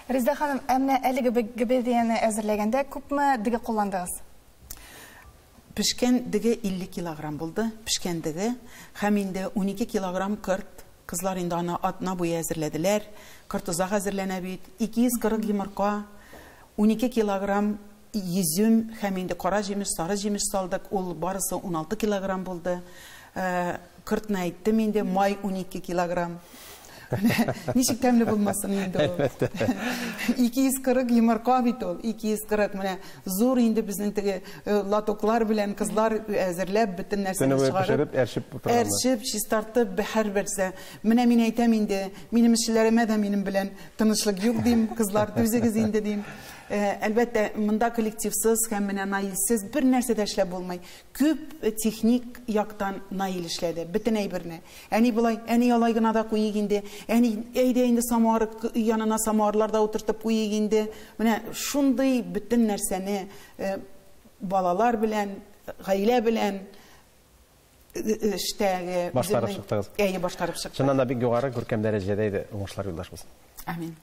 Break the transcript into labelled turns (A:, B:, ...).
A: Резеда ханым, ә менә әлеге гөбәдияне әзерләгәндә күпме дөге кулландыгыз?
B: Пешкән дөге 50 килограмм булды, пешкән дөге һәм инде 12 килограмм корт. Кызлар инде аны атна буе әзерләделәр. Корт озак әзерләнә бит. 240 йомырка, 12 килограмм йөзем һәм инде кара җимеш, сары җимеш салдык. Ул барысы 16 килограмм булды. Кортны әйттем инде, май 12 килограмм. Ничек тәмле булмасын инде ул. 240 йомырка бит ул, 240. Менә зур инде безнең теге лотоклар белән кызлар әзерләп, бөтен нәрсәне чыгарып,
C: әрчеп утырганнар.
B: Әрчеп, чистартып, һәрберсе. Менә мин әйтәм инде, минем эшчеләремә дә минем белән тынычлык юк дим, кызлар түзегез инде дим. Әлбәттә, монда коллективсыз һәм менә Наилсез бер нәрсә дә эшләп булмый. Күп техник яктан Наил эшләде, бөтен әйберне. Әни болай, әни алай гына да куйыйк инде. Әни, әйдә инде самовар янына самоварлар да утыртып куйыйк инде. Менә шундый бөтен нәрсәне балалар белән, гаилә белән эштәге
C: башкарып чыктыгыз.
B: Әйе, башкарып чыктык.
C: Чыннан да бик югары күркәм дәрәҗәдә иде. Уңышлар юлдаш булсын.
B: Амин.